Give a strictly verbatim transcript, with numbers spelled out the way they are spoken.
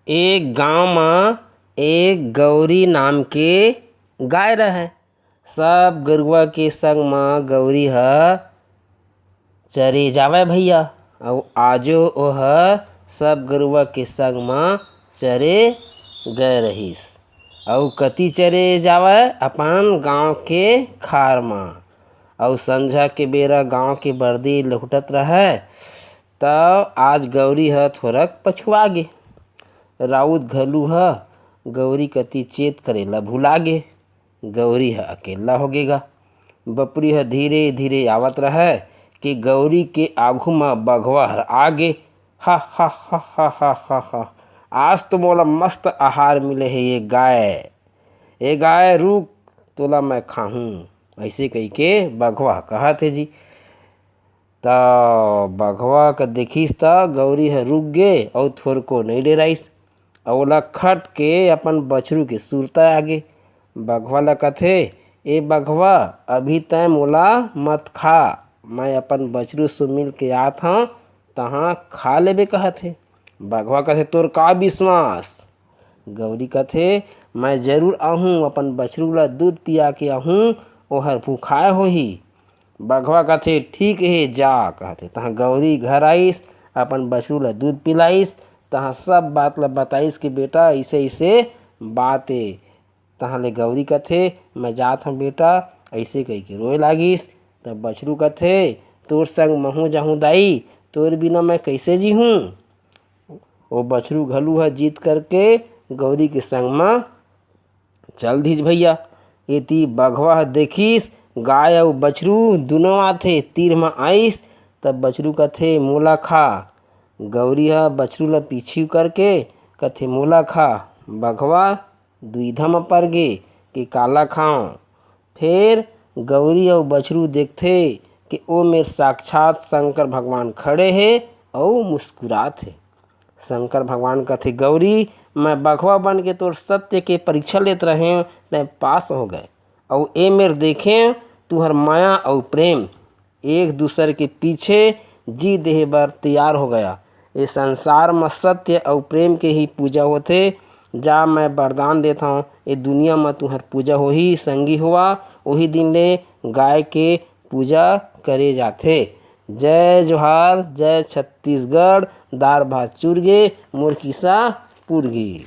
एक गांव म एक गौरी नाम के गाय रहय। सब गरुवा के संग म गौरी ह चरे जावय भैया, अउ आजो ओह सब गरुवा के संग म चरे गए रहिस। अउ कति चरे जावय? अपन गांव के खार म। अउ संझा के बेरा गांव के बरदी लहुटत रहय, त आज गौरी ह थोरक पछुआ गे। राउत घलू ह गौरी कति चेत करे ला भुला गे। गौरी ह अकेल्ला होगे गा। बपरी ह धीरे धीरे आवत रहय कि गौरी के आघू म बघवा हर आगे। हा हा हा हा हा हा हा। आज तो मोला मस्त आहार मिले हे ये गाय। ए गाय रुक, तोला मैं खाहूं। अइसे कहिके बघवा ह कहत हे जी। त बघवा के देखिस त गौरी ह रुक गे अउ थोरको नइ डेराइस। अउ ओला खट के अपन बछरू के सुरता आगे। बघवा ला कथे, ए बघवा, अभी तैं मोला मत खा, मैं अपन बछरू से मिल के आत हंव, तहां खा लेबे कहत हे। बघवा कथे, तोर का विश्वास? गौरी कथे, मैं जरूर आहूं, अपन बछरू ला दूध पिया के आहूं, ओहर भूखाय होही। बघवा कथे, ठीक हे, जा, कहथे। तहां गौरी घर आइस, अपन बछरू ला दूध पिलाइस, तहां सब बात ला बताइस कि बेटा, अइसे अइसे बात ए। तहां ले गौरी कथे, मैं जात हंव बेटा, अइसे कहिके रोए लागिस। तब बछरू कथे, तोर संग महूं जाहूं दाई, तोर बिना मैं कइसे जीहूं? ओ बछरू घलू ह जिद करके गौरी के संग म चल दिस भैया। एती बघवा ह देखिस, गाय अउ बछरू दूनों आथे, तीर म आइस, तब बछरू कथे, मोला खा। गौरी ह बछरू ल पीछू करके कथे, मोला खा। बघवा दुविधा म परगे कि काला खांव। फेर गौरी अउ बछरू देखथे कि ओ मेर साक्षात शंकर भगवान खड़े हे अउ मुस्कुरात हे। शंकर भगवान कथे, गौरी, मैं बघवा बन के तोर सत्य के परीक्षा लेत रहेंव, तैं पास हो गए। अउ ए मेर देखेंव, तुंहर मया अउ प्रेम एक दूसर के पीछे जी देहे बर तैयार हो गया। ए संसार म सत्य अउ प्रेम के ही पूजा होथे। जा, मैं वरदान देथंव, ए दुनिया म तुंहर पूजा होही। संगी होवा, ओही दिन ले गाय के पूजा करे जाथे। जय जोहार, जय छत्तीसगढ़। दार भात चुरगे, मोर किस्सा पुरगे।